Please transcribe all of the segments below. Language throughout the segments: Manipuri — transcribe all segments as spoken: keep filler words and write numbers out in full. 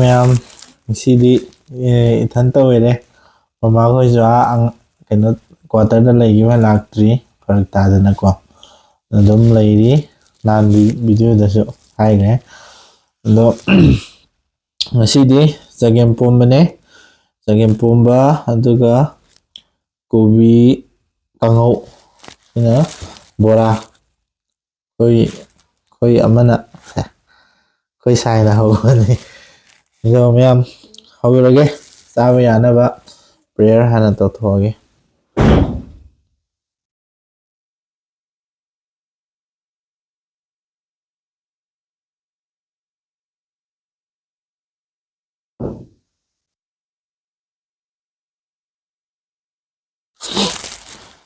ꯃꯌꯥꯝ, ꯉꯁꯤꯗꯤ, ꯑꯦ, ꯏꯊꯟꯇ ꯑꯣꯏꯔꯦ꯫ ꯃꯃꯥꯈꯣꯏꯁꯨ ꯑꯥ ꯑꯪ-, ꯀꯩꯅꯣ, ꯀ꯭ꯋꯥꯇꯔꯗ ꯂꯩꯈꯤꯕ, ꯂꯥꯛꯇ꯭ꯔꯤ, ꯐꯔꯛ ꯇꯥꯗꯅꯀꯣ꯫ ꯑꯗꯨꯝ ꯂꯩꯔꯤ, ꯅꯍꯥꯟ ꯚꯤ-, ꯚꯤꯗꯤꯑꯣꯗꯁꯨ ꯍꯥꯏꯈ꯭ꯔꯦ꯫ ꯑꯗꯣ ꯉꯁꯤꯗꯤ ꯆꯒꯦꯝ ꯄꯣꯝꯕꯅꯦ, ꯆꯒꯦꯝ ꯄꯣꯝꯕ, ꯑꯗꯨꯒ ꯀꯣꯕꯤ ꯀꯥꯡꯍꯧ, ꯑꯗꯨꯅ ꯕꯣꯔꯥ꯫ ꯑꯩꯈꯣꯏ, ꯑꯩꯈꯣꯏ ꯑꯃꯅ, ꯑꯩꯈꯣꯏ ꯁꯥꯏꯅ ꯍꯧꯕꯅꯤ꯫ ꯑꯗꯣ ꯃꯌꯥꯝ, ꯍꯧꯔꯒꯦ꯫ ꯆꯥꯕ ꯌꯥꯅꯕ ꯄ꯭ꯔꯦꯌꯔ ꯍꯥꯟꯅ ꯇꯧꯊꯣꯛꯑꯒꯦ꯫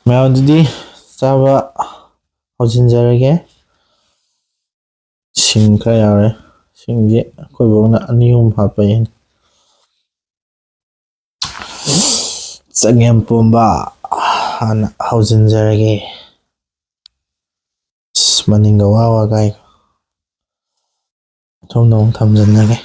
ꯃꯌꯥꯝ, ꯑꯗꯨꯗꯤ ꯆꯥꯕ ꯍꯧꯖꯤꯟꯖꯔꯒꯦ꯫ ꯁꯤꯡ ꯈꯔ ꯌꯥꯎꯔꯦ꯫ ꯁꯤꯡꯁꯦ ꯑꯩꯈꯣꯏ ꯕꯣꯛꯅ ꯑꯅꯤ ꯑꯍꯨꯝ ꯍꯥꯞꯄꯛꯏ꯫ ꯆꯒꯦꯝ ꯄꯣꯝꯕ ꯍꯥꯟꯅ ꯍꯧꯖꯤꯟꯖꯔꯒꯦ꯫ ꯑꯁ, ꯃꯅꯤꯡꯒ ꯋꯥ ꯋꯥ ꯀꯥꯏ꯫ ꯁꯣꯝꯗ ꯑꯃꯨꯛ ꯊꯝꯖꯤꯟꯖꯒꯦ꯫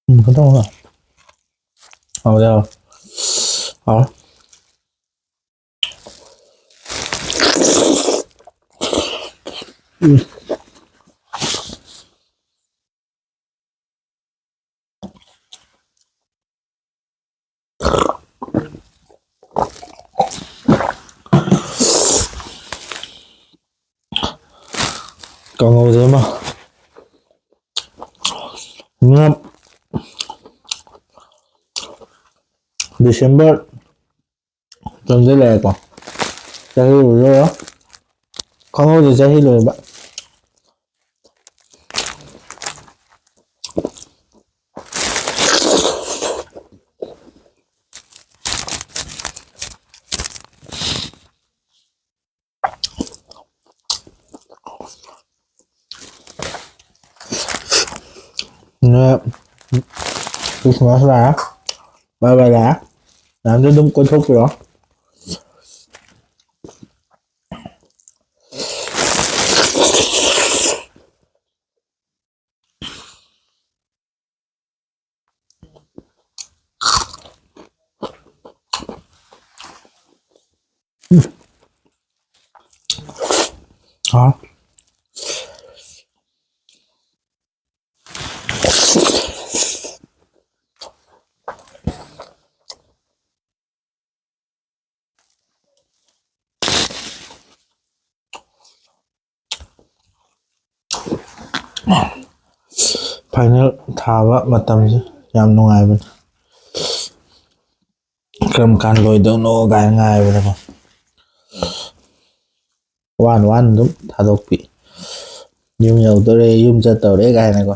ꯎꯝ, ꯈꯤꯇꯪ ꯑꯃꯒ꯫ ꯍꯥꯎꯔꯦ, ꯍꯥꯎꯔꯦ꯫ ꯍꯥꯎꯔꯦ꯫ ꯎꯝ꯫ ꯀꯥꯡꯍꯧꯁꯦ ꯑꯃ꯫ ꯉꯥ-, ꯗꯤꯁꯦꯝꯕꯔ ꯆꯪꯁꯤꯜꯂꯛꯑꯦꯀꯣ꯫ ꯆꯍꯤ ꯂꯣꯏꯔ-, ꯈꯪꯍꯧꯗꯦ ꯆꯍꯤ ꯂꯣꯏꯕ꯫ Christmas ꯂꯥꯛꯑꯦ, ꯕꯥꯏ ꯕꯥꯏ ꯂꯥꯛꯑꯦ, ꯃꯌꯥꯝꯁꯨ ꯑꯗꯨꯝ ꯀꯣꯏꯊꯣꯛꯄꯤꯔꯣ꯫ ꯎꯝ꯫ ꯍꯥꯎ꯫ Final ꯊꯥꯕ ꯃꯇꯝꯁꯦ ꯌꯥꯝ ꯅꯨꯡꯉꯥꯏꯕꯅꯤ꯫ ꯀꯔꯝ ꯀꯥꯟ ꯂꯣꯏꯗꯧꯅꯣ ꯀꯥꯏꯅ ꯉꯥꯏꯕꯗꯀꯣ꯫ ꯋꯥꯅ ꯋꯥꯅ ꯑꯗꯨꯝ ꯊꯥꯗꯣꯛꯄꯤ꯫ ꯌꯨꯝ ꯌꯧꯗꯣꯔꯦ, ꯌꯨꯝ ꯆꯠꯇꯧꯔꯦ ꯀꯥꯏꯅꯀꯣ꯫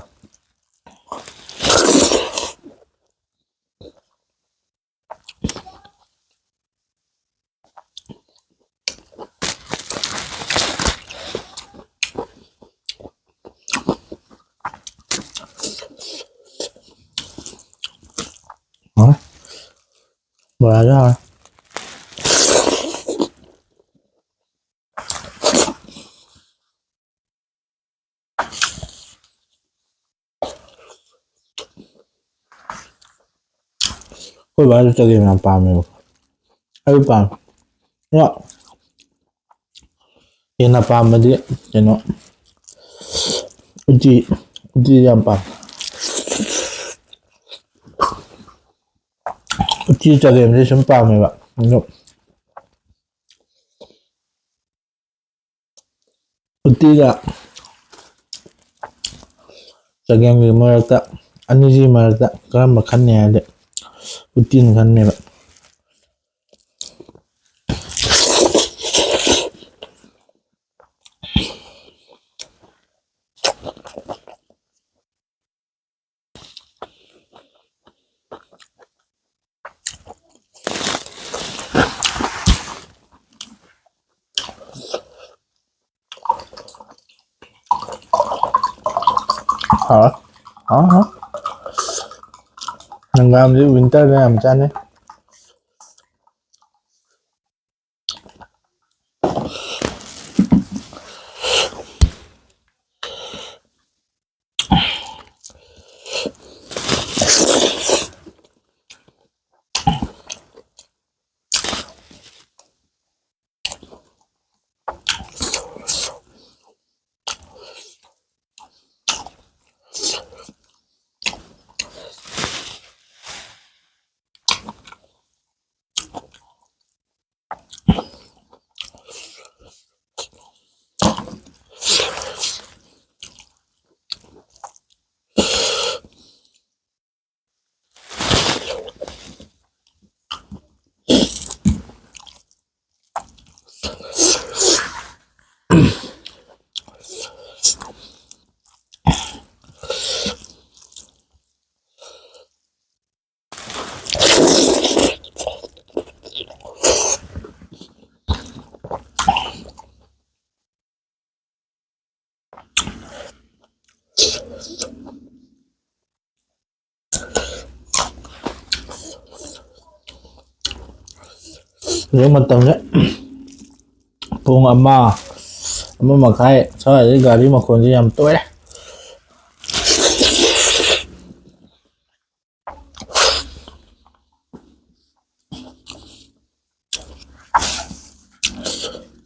ꯍꯥꯎꯔꯦ꯫ ꯕꯣꯔꯥꯁꯨ ꯍꯥꯎꯔꯦ꯫ ꯑꯩꯈꯣꯏ ꯕꯥꯁꯨ ꯆꯒꯦꯝ ꯌꯥꯝ ꯄꯥꯝꯃꯦꯕ꯫ ꯑꯩꯁꯨ ꯄꯥꯝꯃꯦ꯫ ꯑꯗꯣ ꯍꯦꯟꯅ ꯄꯥꯝꯕꯗꯤ ꯀꯩꯅꯣ, ꯎꯇꯤ, ꯎꯇꯤ ꯌꯥꯝ ꯄꯥꯝꯃꯦ꯫ ꯎꯇꯤ ꯆꯒꯦꯝꯁꯦ ꯁꯨꯝ ꯄꯥꯝꯃꯦꯕ꯫ ꯑꯗꯣ ꯎꯇꯤꯒ ꯆꯒꯦꯝꯒꯤ ꯃꯔꯛꯇ, ꯑꯅꯤꯁꯤꯒꯤ ꯃꯔꯛꯇ ꯀꯔꯝꯕ ꯈꯟꯅꯤ ꯍꯥꯏꯔꯗꯤ ꯎꯇꯤꯅ ꯈꯟꯅꯦꯕ꯫ ꯍꯥꯎꯔꯦ꯫ ꯑꯍꯥ꯫ ꯍꯪꯒꯥꯝꯁꯦ winterꯗ ꯌꯥꯝ ꯆꯥꯅꯩ꯫ ꯍꯧꯖꯤꯛ ꯃꯇꯝꯁꯦ ꯄꯨꯡ ꯑꯃ, ꯑꯃ ꯃꯈꯥꯏ ꯁ꯭ꯋꯥꯏꯗꯩ ꯒꯥꯔꯤ ꯃꯈꯣꯟꯁꯦ ꯌꯥꯝ ꯇꯣꯏꯔꯦ꯫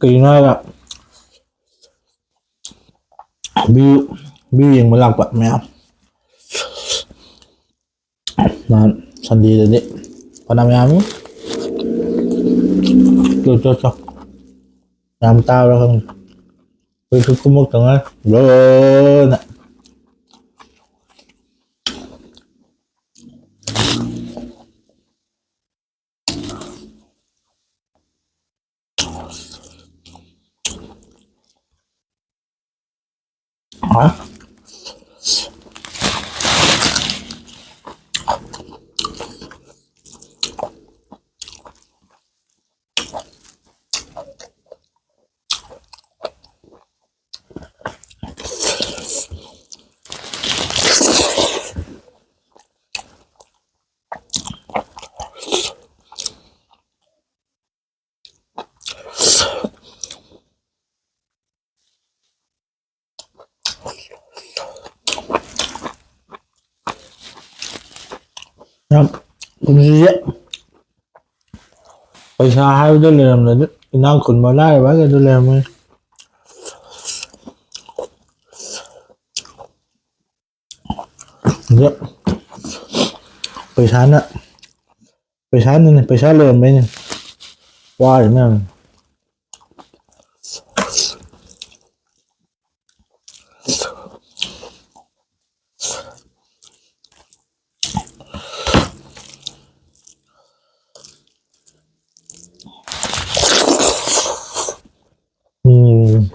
ꯀꯩꯒꯤꯅꯣ ꯍꯥꯏꯔꯒ view, view ꯌꯦꯡꯕ ꯂꯥꯛꯄ ꯃꯌꯥꯝ꯫ ꯅꯍꯥꯟ Sundayꯗꯗꯤ ꯐꯅꯌꯥꯝ ꯌꯥꯝꯃꯤ꯫ ꯆꯣ, ꯆꯣ, ꯆꯣ꯫ ꯌꯥꯝ ꯇꯥꯕ꯭ꯔꯥ ꯈꯪꯗꯦ꯫ ꯑꯩꯈꯣꯏꯁꯨ ꯀꯨꯝꯃꯛꯇ ꯉꯥꯏ꯫ ꯂꯣꯏꯅ꯫ ꯄꯨꯟꯁꯤꯁꯦ ꯄꯩꯁꯥ ꯍꯥꯏꯕꯗꯣ ꯂꯩꯔꯝꯗ꯭ꯔꯗꯤ ꯏꯅꯥꯛ ꯈꯨꯟꯕ ꯂꯥꯏꯔꯕ ꯍꯥꯏꯒꯗꯣ ꯂꯩꯔꯝꯃꯣꯏ꯫ ꯑꯗꯣ ꯄꯩꯁꯥꯅ, ꯄꯩꯁꯥꯅꯅꯦ, ꯄꯩꯁꯥ ꯂꯩꯔꯝꯕꯩꯅꯦ ꯋꯥꯔꯤ ꯃꯌꯥꯝ꯫ ꯎꯝ꯫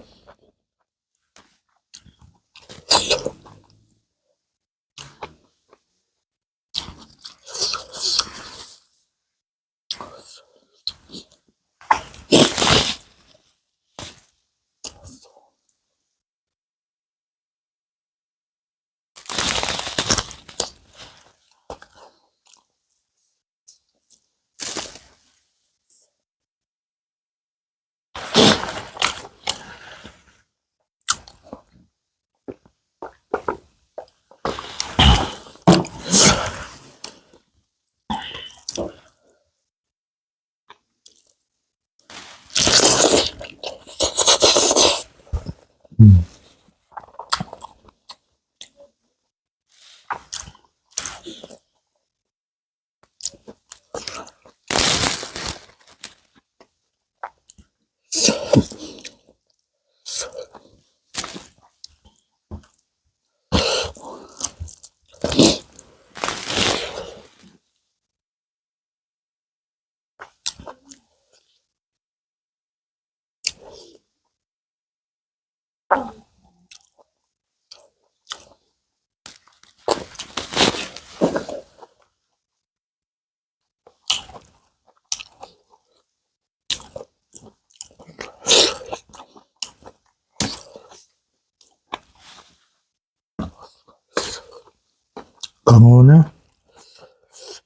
ꯀꯥꯡꯍꯧꯅꯦ,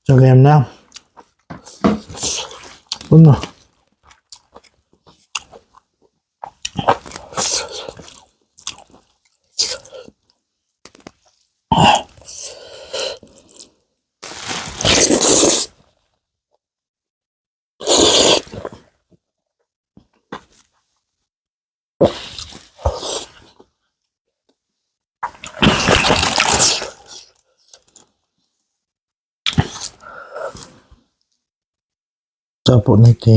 ꯆꯒꯦꯝꯅꯦ, ꯄꯨꯟꯅ꯫ ꯑꯆꯥꯄꯣꯠ ꯅꯠꯇꯦ꯫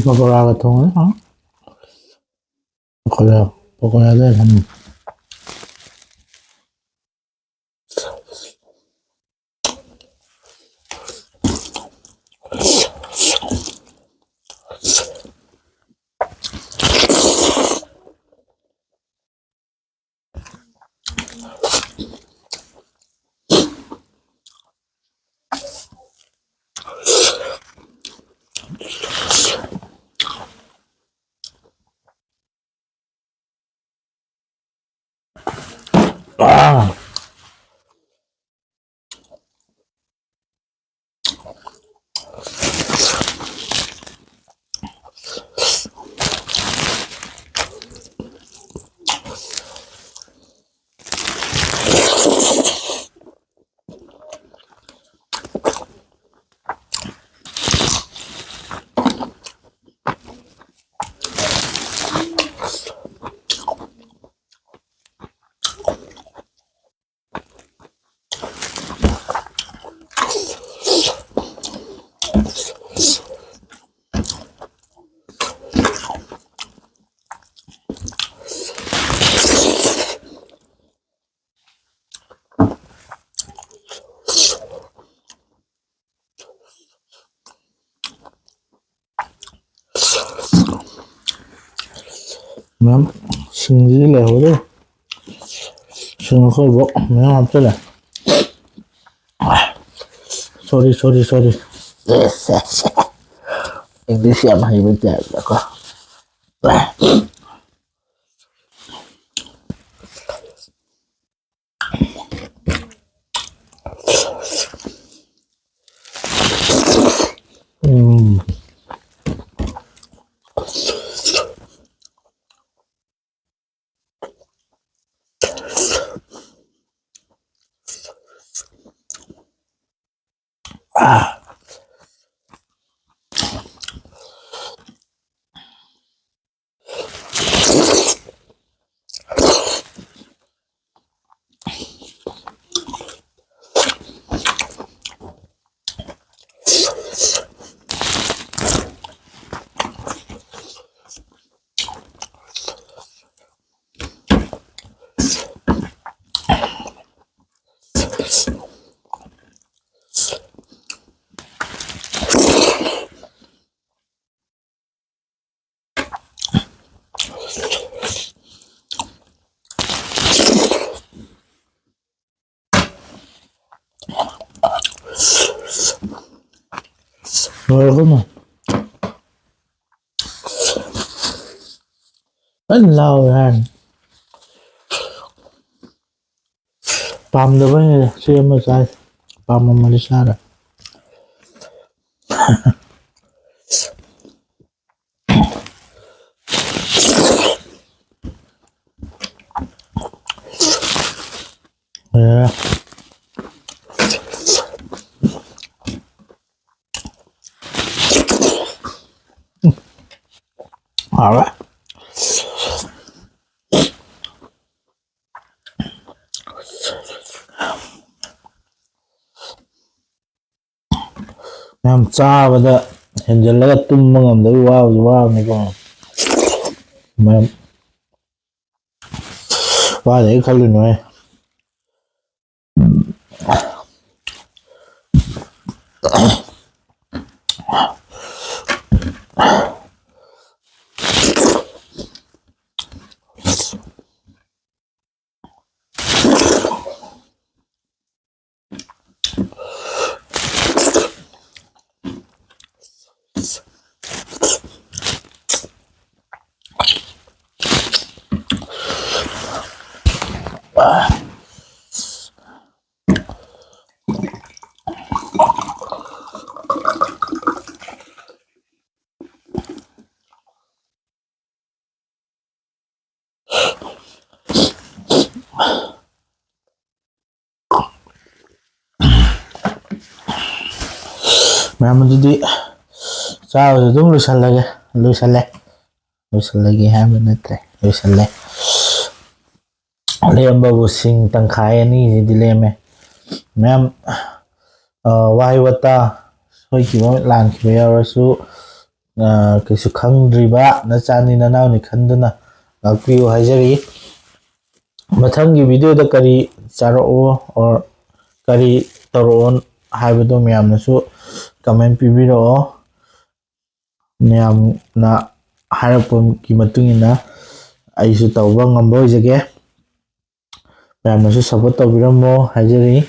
ꯄꯀꯣꯔꯥꯒ ꯊꯣꯡꯉꯦ꯫ ꯍꯥ? ꯄꯀꯣꯔꯥ, ꯄꯀꯣꯔꯥꯗ ꯊꯝꯃꯦ꯫ ꯃꯌꯥꯝ ꯁꯤꯡꯁꯤ ꯂꯩꯍꯧꯔꯦ꯫ ꯁꯤꯡ ꯑꯩꯈꯣꯏꯕꯨ ꯃꯌꯥꯝ ꯍꯥꯞꯆꯜꯂꯦ꯫ Sorry, sorry, sorry. English ꯌꯥꯝ ꯍꯩꯕ type ꯇꯀꯣ꯫ ꯎꯝ꯫ ꯂꯣꯏꯔꯕ ꯃꯥ? ꯐꯖꯅ ꯂꯥꯎꯋꯦ ꯍꯥꯏꯔꯅꯤ꯫ ꯄꯥꯝꯗꯕꯩꯅꯦ ꯁꯤ ꯑꯃ ꯆꯥꯏ꯫ ꯄꯥꯝꯃꯝꯃꯗꯤ ꯆꯥꯔ꯫ ꯍꯥꯎꯔꯦ꯫ ꯌꯥꯝ ꯆꯥꯕꯗ ꯍꯦꯟꯖꯜꯂꯒ ꯇꯨꯝꯕ ꯉꯝꯗꯕꯒꯤ ꯋꯥꯕꯁꯨ ꯋꯥꯕꯅꯤꯀꯣ꯫ ꯃꯌꯥꯝ ꯀꯥꯏꯗꯒꯤ ꯈꯜꯂꯨꯅꯣꯍꯦ꯫ ꯃꯌꯥꯝ ꯑꯗꯨꯗꯤ ꯆꯥꯕꯁꯨ ꯑꯗꯨꯝ ꯂꯣꯏꯁꯜꯂꯒꯦ ꯂꯣꯏꯁꯜꯂꯦ ꯂꯣꯏꯁꯜꯂꯒꯦ ꯍꯥꯏꯕ ꯅꯠꯇ꯭ꯔꯦ ꯂꯣꯏꯁꯜꯂꯦ꯫ ꯂꯦꯝꯕꯕꯨ ꯁꯤꯡ ꯇꯪꯈꯥꯏ ꯑꯅꯤꯁꯤꯗꯤ ꯂꯦꯝꯃꯦ꯫ ꯃꯌꯥꯝ ꯋꯥꯍꯩ ꯋꯥꯇꯥ ꯁꯣꯏꯈꯤꯕ ꯂꯥꯟꯈꯤꯕ ꯌꯥꯎꯔꯁꯨ ꯀꯩꯁꯨ ꯈꯪꯗ꯭ꯔꯤꯕ ꯅꯆꯥꯅꯤ ꯅꯅꯥꯎꯅꯤ ꯈꯟꯗꯨꯅ ꯉꯥꯛꯄꯤꯌꯨ ꯍꯥꯏꯖꯔꯤ꯫ ꯃꯊꯪꯒꯤ ꯚꯤꯗꯤꯑꯣꯗ ꯀꯔꯤ ꯆꯥꯔꯛꯑꯣ ꯑꯣꯔ ꯀꯔꯤ ꯇꯧꯔꯛꯑꯣ ꯍꯥꯏꯕꯗꯣ ꯃꯌꯥꯝꯅꯁꯨ ꯀꯃꯦꯟ ꯄꯤꯕꯤꯔꯛꯑꯣ꯫ ꯃꯌꯥꯝꯅ ꯍꯥꯏꯔꯛꯄꯒꯤ ꯃꯇꯨꯡ ꯏꯟꯅ ꯑꯩꯁꯨ ꯇꯧꯕ ꯉꯝꯕ ꯑꯣꯏꯖꯒꯦ꯫ ꯃꯌꯥꯝꯅꯁꯨ ꯁꯞꯄꯣꯔꯠ ꯇꯧꯕꯤꯔꯝꯃꯣ ꯍꯥꯏꯖꯔꯤ꯫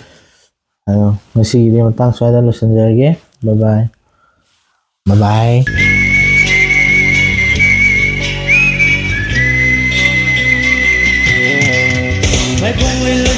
ꯑꯗꯣ ꯉꯁꯤꯒꯤꯗꯤ ꯃꯇꯥꯡ ꯁ꯭ꯋꯥꯏꯗ ꯂꯣꯏꯁꯤꯟꯖꯔꯒꯦ꯫ Bye bye. Bye bye. ꯃꯥꯏꯕꯝ ꯂꯣꯏ